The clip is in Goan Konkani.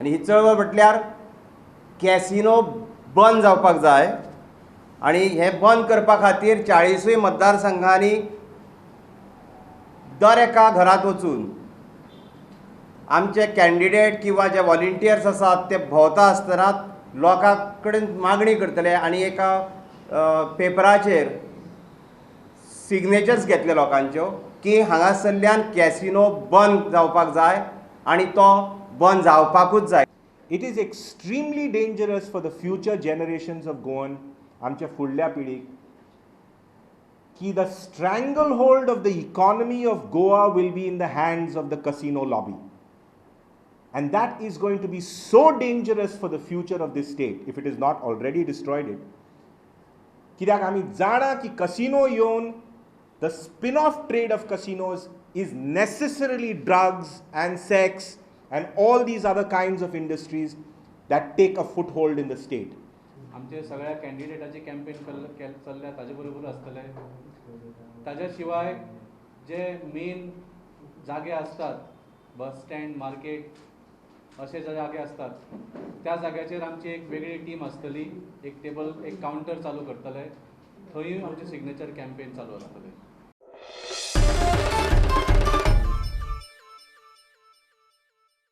आनी ही चळवळ म्हटल्यार कॅसिनो बंद जावपाक जाय आनी हें बंद करपा खातीर 40 मतदारसंघांनी दर एका घरांत वचून आमचे कॅन्डिडेट किंवा जे वॉलंटियर्स आसात ते भोंवता आसतना लोकां कडेन मागणी करतले आनी एका पेपराचेर सिग्नेचर्स घेतले लोकांच्यो की हांगासरल्यान कॅसिनो बंद जावपाक जाय आनी तो बंद जावपाकूच जाय. It is extremely dangerous for the future generations of Goan, आमच्या फुडल्या पिढीक, की the stranglehold of the economy of Goa will be in the hands of the casino lobby. And that is going to be so dangerous for the future of this state if it is not already destroyed it. कित्याक आमी जाणा की कसिनो येवन the spin off trade of casinos is necessarily drugs and sex and all these other kinds of industries that take a foothold in the state. आमचे सगळ्या कॅन्डिडेटाचे कॅम्पेन चल्ल्या ताजे बरोबर आसतले. ताज्या शिवाय जे मेन जागे आसतात, बस स्टँड, मार्केट अशे जे जागे आसतात त्या जाग्याचेर आमची एक वेगळी टीम आसतली, एक टेबल, एक कावंटर चालू करतले, थंयूय आमचे सिग्नेचर कॅम्पेन चालू आसतले.